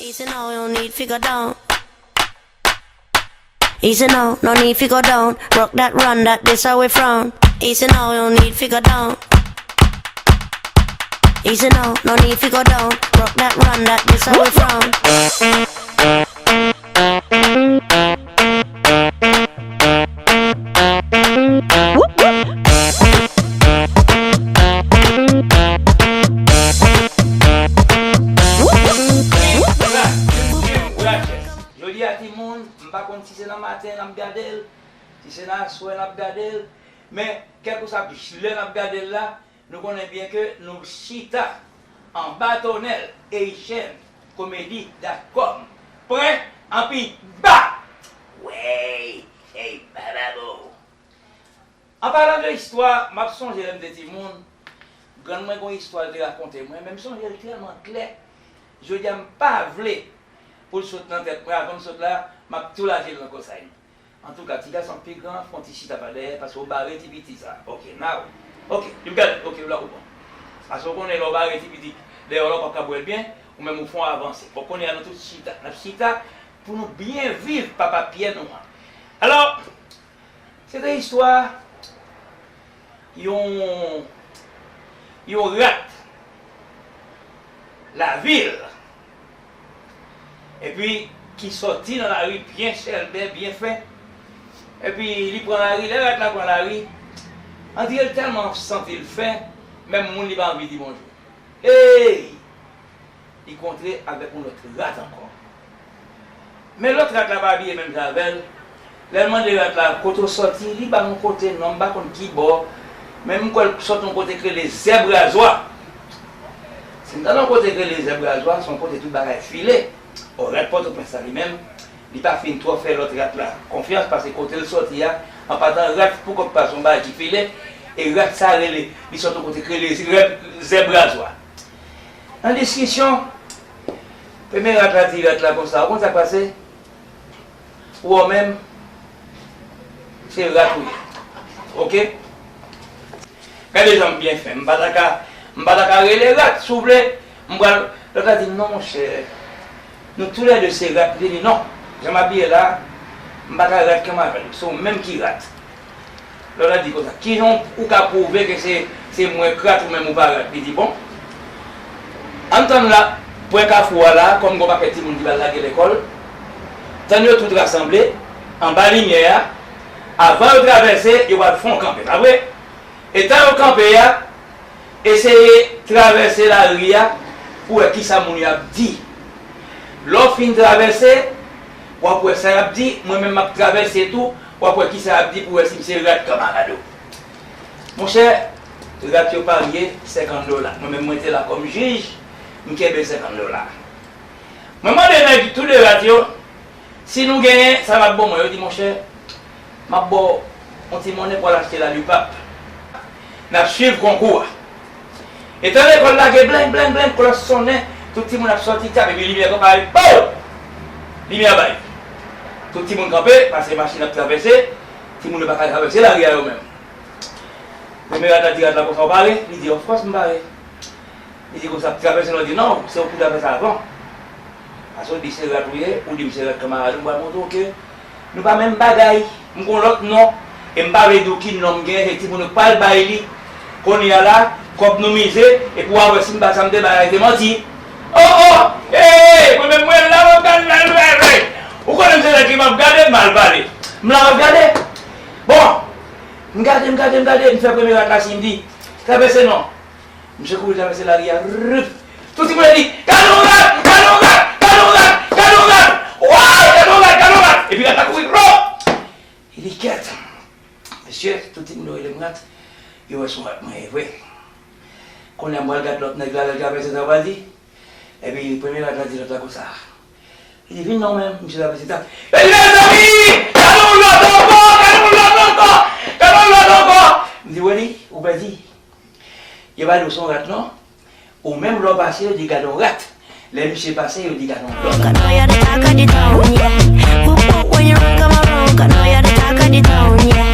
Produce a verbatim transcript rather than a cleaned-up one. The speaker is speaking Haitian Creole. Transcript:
Easy now, no need fi go down. Easy now, no need fi go down. Rock that, run that, this how we frown. Easy now, no need fi go down. Easy now, no need fi go down. Rock that, run that, this how we frown. Jodi a, timoun, m pa konn si se nan maten n ap gade l, si se nan aswè n ap gade l, men kèlkeswa lè n ap gade l la, nou konnen byen ke nou chita anba tonnèl Haitian Comedy dot com. Prè, anpi ba! Wey! Ey, bababo! An palan de istwa, m ap sonje lè m te timoun, grann mwen gen yon istwa l te rakonte mwen, men m sonje l tèlman klè. Jodi a, m pa vle pou l sot nan tèt mwen, avan m sot la, m ap tou lage l nan kòsay mwen. Antouka, ti gason k pi gran, fè yon ti chita pa dèyè, paske w bare ti piti sa. Ok, now. Ok, you got it. Ok, w la konprann. Paske w konnen lè w bare ti piti dèyè w la, w p ap ka wè l byen, ou menm ou fè yon avanse. Bon, kounye a nou tout chita. N ap chita pou nou byen viv papa pyè nou an. Alò, se te istwa yon, yon rat lavil. Epi ki sòti nan lari byen chèlbè, byen fen. Epi li pran lari, lè rat la pran lari, andire l tèlman santi l fen, menm moun li pa anvi di bonjou. Ey! Li kontre avèk yon lòt rat ankò. Men lòt rat la pa abiye menm jan avè l. Lè l mande rat la, "Kote w sòti?" Li ba l yon kote non, m pa konn ki bò. Men m kwè l sòti yon kote k rele Zèb Razwa. Si m tande yon kote k rele Zèb Razwa, se yon kote tout bagay file. Ò, rat Pòtoprens la li menm, li pa fin twò fè lòt rat la konfyans, paske kote l sòti a, an patan rat pou kòk pa se yon bagay ki file, e rat sa rele, li sòti yon kote k rele Zèb, Zèb Razwa. Nan diskisyon, premye rat la di rat la konsa, "Ou konn sa k pase? Ou wè w menm, se rat ou ye. Ok? Gade jan m byen fen. M pa ta ka, m pa ta ka rele rat, si w vle. M pral," Lòt la di, "Non, monchè. Nou toulède se rat." Li di, "Non. Jan m abiye la, m pa ka rat kanmarad. Se ou menm ki rat." Lòt la di konsa, "Kijan ou ka pwouve ke se, se mwen k rat, ou menm ou pa rat?" Li di, "Bon, ann tann la, pwen kafou a la, kòm gen yon pakèt timoun ki pral lage lekòl, tann yo tout rasanble anba limyè a, avan yo travèse, yo pral fè yon kanpe, pa vre? Etan yo kanpe a, eseye travèse lari a pou wè kisa moun yo ap di. Lè w fin travèse, w ap wè sa y ap di, mwen menm m ap travèse tou, w ap wè kisa y ap di pou wè si m se rat kanmarad ou." Monchè, rat yo parye senkant dola. Mwen menm mwen te la kòm jij, m kenbe senkant dola. Mwen mande nèg tou de rat yo, "Si nou genyen, sa n ap ban mwen?" Yo di, "Monchè, m ap ba w yon ti monnen pou w al achte lalipap. N ap swiv konkou a." Etan lekòl lage blenk, blenk, blenk, klòch sonnen, tout timoun ap sòti tap, epi limyè kanpe, pow! Limyè bay. Tout timoun kanpe, paske machin ap travèse, timoun yo pa ka travèse lari a yo menm. Premye rat la di rat la konsa, "Ou pare?" Li di, "Of course, m pare." Li di konsa, "Travèse non?" Li di, "Non, se ou pou travèse avan. Paske ou di se rat ou ye, ou di m se rat kanmarad ou, m pral montre w ke nou pa menm bagay. M gon lòt non, e m pa vle di w ki non m gen, se timoun yo k pral bay li. Kounye a la, kòb nou mize, epi w a wè si m pa sa m te bay la, se manti." Oh, oh! Hey, mwen menm, mwen la, mwen gade, gade, gade. Ou konnen m se nèg ki m ap gade, m al pale. M la, m ap gade. Bon, m gade, m gade, m gade, m fè premye rat la siy, m di, "Travèse non." Misye kouri travèse lari a, rrrt. Tout timoun yo di, "Gade yon rat! Gade yon rat! Gade yon rat! Gade yon rat! Way! Gade yon rat! Gade yon rat!" Epi rat la kouri, rop! Li di, "Kèt! Mesye, tout timoun yo rele m rat, yo wè se yon rat mwen ye vre." Kounye a m pral gade lòt nèg la, lè l travèse sa, w a di. Epi premye rat la di lòt la konsa. Li di, "Vin non, menm, misye travèse tap." Li di, "Mezanmi! Gade yon lòt ankò! Gade yon lòt ankò! Gade yon lòt ankò!" M di, "Wè li, ou pèdi." Yo pa di w se yon rat non. Ou menm lè w pase, yo di gade yon rat. Lè misye pase, yo di gade yon lòt. Kano ya de taka di town, yeah. Poop poop when you run come around. Kano ya de taka di town, yeah.